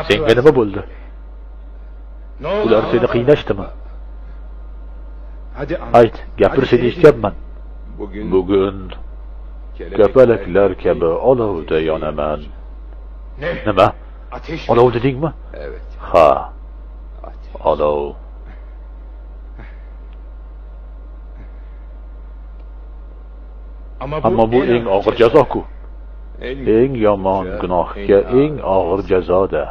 Senga nima bo'ldi? Ular seni qiynashdimi? Ayt, gapir, seni eshityapman. Bugun kapalaklar kabi olovda yonaman. Nima? Olov dedingmi? Ha. Olov. Ammo bu eng og'ir jazo-ku. Eng yomon gunohga eng og'ir jazoda.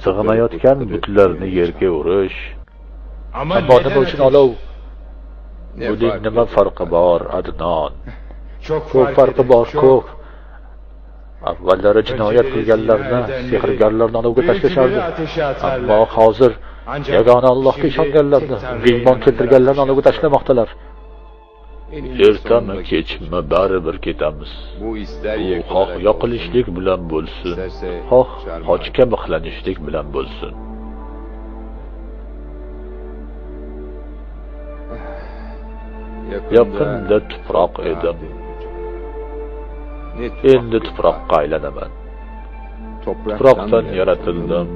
Sig'inayotgan butlarni yerga urish. Ammo nima uchun olov? Buning nima farqi bor, Adnan? Ko'p farqi bor, ko'p. Avvallari jinoyat qilganlarni, sehrgarlarni olovga tashlashardi. Ammo hozir yagona Allohga ishonganlarni, unga iymon keltirganlarni olovga tashlamoqdalar. Ertami kechmi baribir ketamiz. Bu xoh yoqilishlik bilan bo'lsin, xoh xochga mixlanishlik bilan bo'lsin. Yaqinda tuproq edim. Endi tuproqqa aylanaman. Tuproqdan yaratildim.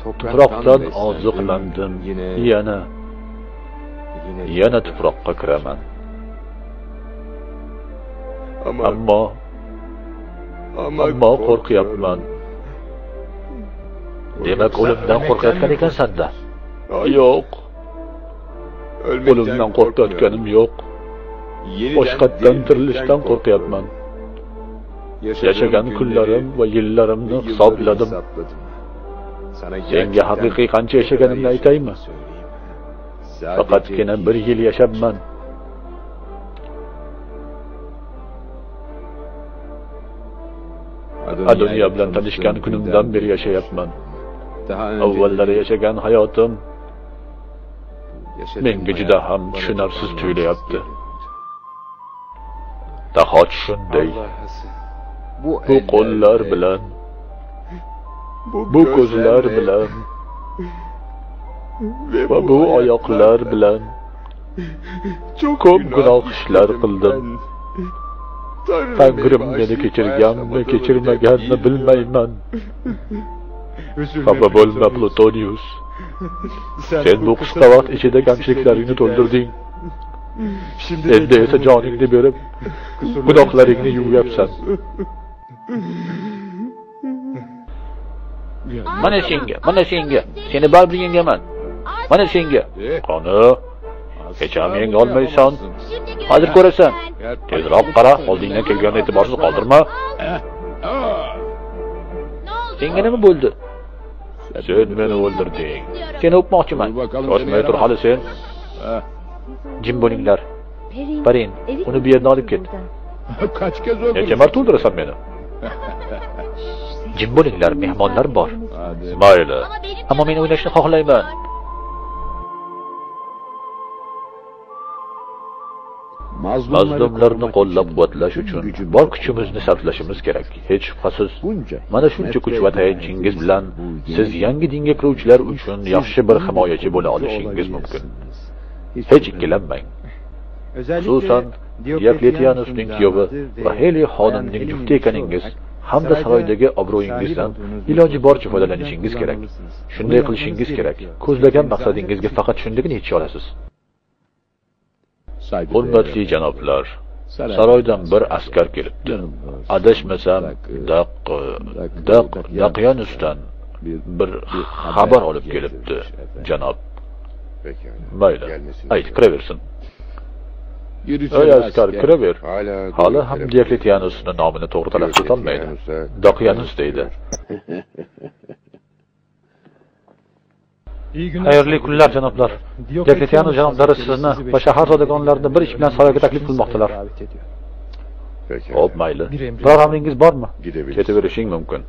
Tuproqdan oziqlandim. Yana tuproqqa kiraman. Ammo qo'rqyapman. Demak, o'limdan qo'rqayotgan ekansan-da? Yo'q. O'limdan qo'rqayotganim yo'q. Boshqatdan tirilishdan qo'rqyapman. Yashagan kunlarim va yillarimni hisobladim. Senga haqiqiy qancha yashaganimni aytaymi? Faqatgina bir yil yashabman. Adoniya bilan tanishgan kunimdan beri yashayapman. Avvallari yashagan hayotim menga juda ham tushunarsiz tuyulyapti. Daho shunday. Bu qo'llar bilan, bu ko'zlar bilan va bu oyoqlar bilan ko'p gunoh ishlar qildim. Tangrim meni kechirganmi, kechirmaganmi bilmayman. Xafa bo'lma, Plutonius. Sen bu qisqa vaqt ichida kamchiliklaringni to'ldirding. Endi esa joningni berib, gunohlaringni yuvyapsan. Mana senga, mana senga. Seni baribir yengaman. Mana senga. Qani, hech ham yenga olmaysan. Hozir ko'rasan. Tezroq qara, oldingdan kelganni e'tiborsiz qoldirma. Senga nima bo'ldi? Sen meni o'ldirding. Seni o'pmoqchiman. Shoshmay tur hali sen. Jim bo'linglar. Parin, uni bu yerdan olib ket. Necha marta o'ldirasan meni? Jim bo'linglar, mehmonlar bor. Mayli. Ammo men o'ynashni xohlayman. Mazlumlarni qo'llab-quvvatlash uchun bor kuchimizni sarflashimiz kerak. Hech shubhasiz, mana shuncha kuch va tayanchingiz bilan siz yangi dinga kiruvchilar uchun yaxshi bir himoyachi bo'la olishingiz mumkin. Hech ikkilanmang. Xususan, Diokletianusning kuyovi va Heli xonimning jufti ekaningiz hamda saroydagi obro'yingizdan iloji boricha foydalanishingiz kerak. Shunday qilishingiz kerak. Ko'zlagan maqsadingizga faqat shundagina yetisha olasiz. Hurmatli janoblar, saroydan bir askar kelibdi. Adashmasam, Daqyanusdan bir xabar olib kelibdi, janob. Mayli, ayt, kiraversin. Ey askar, kiraver. Hali ham Diokletianusning nomini to'g'ri talaffuz etolmaydi. Daqyanus deydi. Xayrli kunlar, janoblar. Diokletianus janoblari sizni va shahar zodagonlarini bir ish bilan saroyga taklif qilmoqdalar. Xo'p, mayli. Biror amringiz bormi? Ketaverishing mumkin.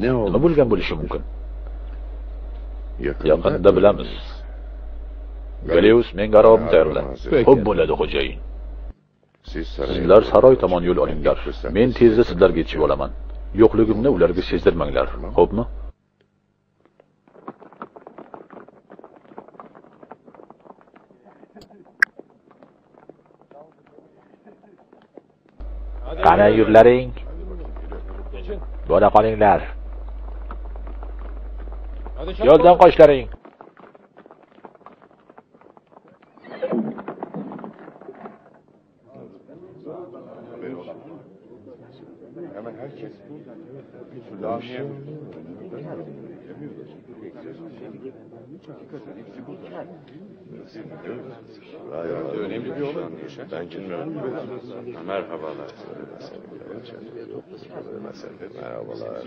Nima bo'lgan bo'lishi mumkin? Yaqinda bilamiz. Galeus, menga arobni tayyorla. Xo'p bo'ladi, xo'jayin. Sizlar saroy tomon yo'l olinglar. Men tezda sizlarga yetishib olaman. Yo'qligimni ularga sezdirmanglar, xo'pmi? Qani yurlaring. Bo'la qolinglar. Yo'ldan qochlaring. Önemli bir olay. Ben bilmiyorum. Merhabalar. Merhabalar.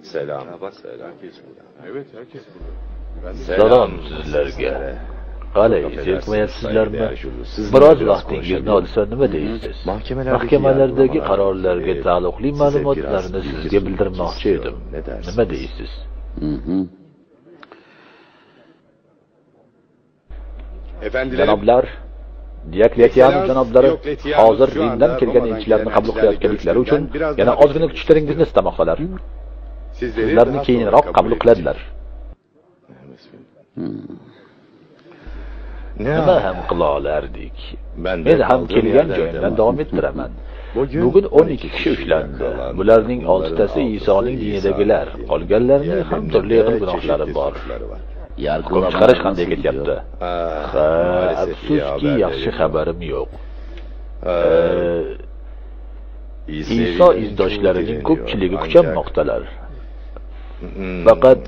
Selam. Selam. Evet, herkes burada. Salom sizlarga. Qalay, zerikmayapsizlarmi? Biroz vaqtingizni olsa nima deysiz? Mahkamalardagi qarorlarga taalluqli ma'lumotlarni sizga bildirmoqchi edim. Nima deysiz? Janoblar, Diokletianus janoblari hozir Rimdan kelgan elchilarni qabul qilayotganliklari uchun yana ozgina kutishlaringizni istamoqdalar. Sizlarni keyinroq qabul qiladilar. Nima ham qila olardik? Men ham kelgan joyimdan davom ettiraman. Bugun 12 kishi ushlandi. Bularning 6tasi Isoning dinidagilar, qolganlarining ham turli xil gunohlari bor. Hukm chiqarish qanday ketyapti? Ha, afsuski yaxshi xabarim yo'q. Iso izdoshlarining ko'pchiligi kuchanmoqdalar. Faqat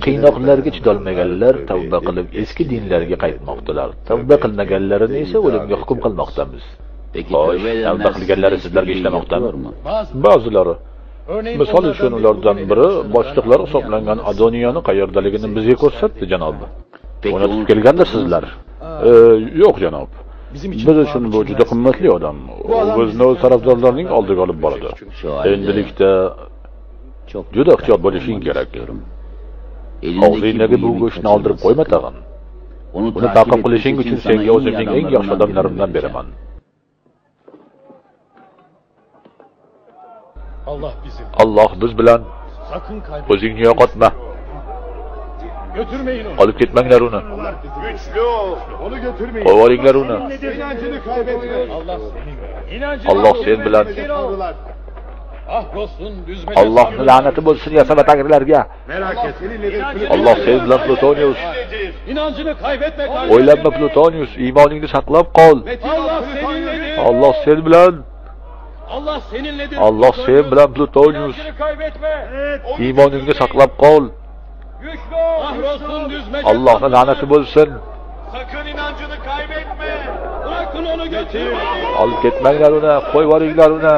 qiynoqlarga chidolmaganlar tavba qilib eski dinlarga qaytmoqdalar. Tavba qilmaganlarini esa o'limga hukm qilmoqdamiz. Xo'sh, tavba qilganlari sizlarga ishlamoqdami? Ba'zilari. Misol uchun ulardan biri boshliqlar hisoblangan Adoniyani qayerdaligini bizga ko'rsatdi, janob. Uni tutib kelgandirsizlar. Yo'q, janob. Biz uchun bu juda qimmatli odam. U bizni o'z tarafdorlarining oldiga olib boradi. Endilikda juda ehtiyot bo'lishing kerak. Og'zingdagi bu go'shtni oldirib qo'yma tag'in. Uni ta'qib qilishing uchun senga o'zimning eng yaxshi odamlarimdan beraman. Alloh biz bilan. O'zingni yo'qotma. Olib ketmanglar uni. Qo'yvoringlar uni. Alloh sen bilan. Allohning la'nati bo'lsin yasama tagrilarga. Alloh sen bilan, Plutonius. O'ylanma Plutonius, iymoningni saqlab qol. Alloh sen bilan. Alloh sen bilan Plutonius. Iymoningni saqlab qol. Allohning la'nati bo'lsin. Olib ketmanglar uni, qo'yvoringlar uni.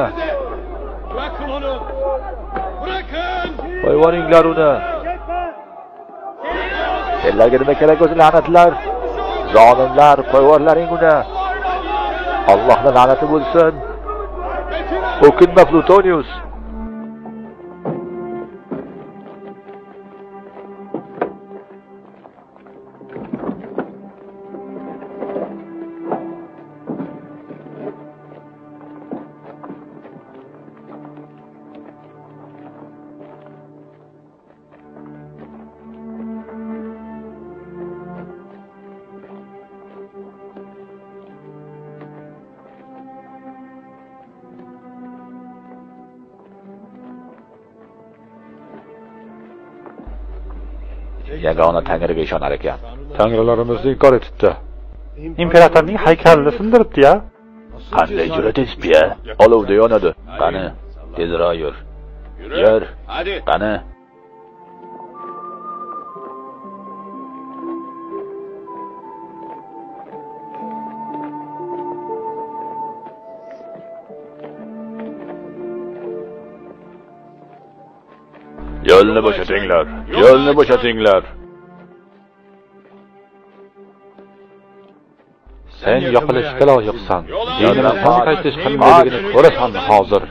Qo'yvoringlar uni. Senlarga nima kerak o'zi la'natlar? Zolimlar, qo'yvorlaring uni. Allohning la'nati bo'lsin. O'kinma Plutonius. Yagona Tangriga ishonar ekan. Tangrilarimizni inkor etibdi. Imperatorning haykalini sindiribdi-ya. Qanday jur'at etibdi-ya? Olovda yonadi. Qani, tezroq yur. Yur. Qani. Yo'lni bo'shatinglar. Yo'lni bo'shatinglar. Sen yoqilishga loyiqsan. Dinimizdan qaytish qandayligini ko'rasan hozir.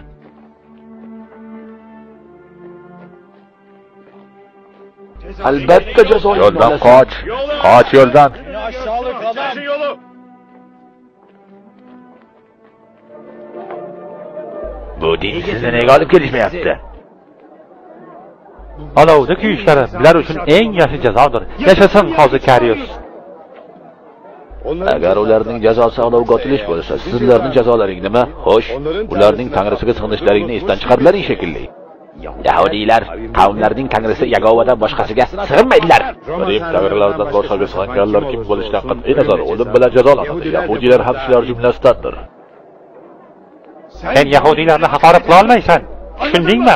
Albatta jazo. Yo'ldan qoch. Qoch yo'ldan. Bu din sizni nega olib kelishmayapti? Olovda kuyishlari bular uchun eng yaxshi jazodir. Yashasin hozir Karius. Agar ularning jazosi olovga otilish bo'lsa, sizlarning jazolaring nima? Xo'sh, ularning tangrisiga sig'inishlaringni esdan chiqardilaring shekilli. Yahudiylar qavmlarning tangrisi Yagovadan boshqasiga sig'inmaydilar. Rim tangrilaridan boshqaga sig'inganlar kim bo'lishidan qat'iy nazar o'lim bilan jazolanadi. Yahudiylar ham shular jumlasidandir. Sen yahudiylarni haqorat qila olmaysan. Tushundingmi?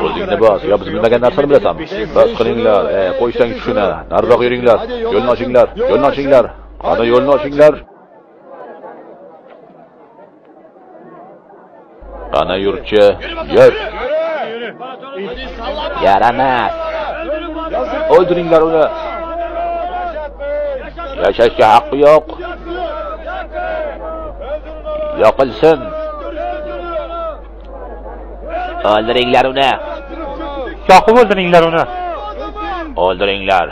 O'zingni bos, yo biz bilmagan narsani bilasanmi? Bas qilinglar, qo'ysang shuni. Nariroq yuringlar, yo'lni ochinglar, yo'lni ochinglar. Qani yo'lni ochinglar. Qani yurchi, yur. Yaramas. O'ldiringlar uni. Yashashga haqqi yo'q. Yoqilsin. O'ldiringlar uni. Yoqib o'ldiringlar uni. O'ldiringlar.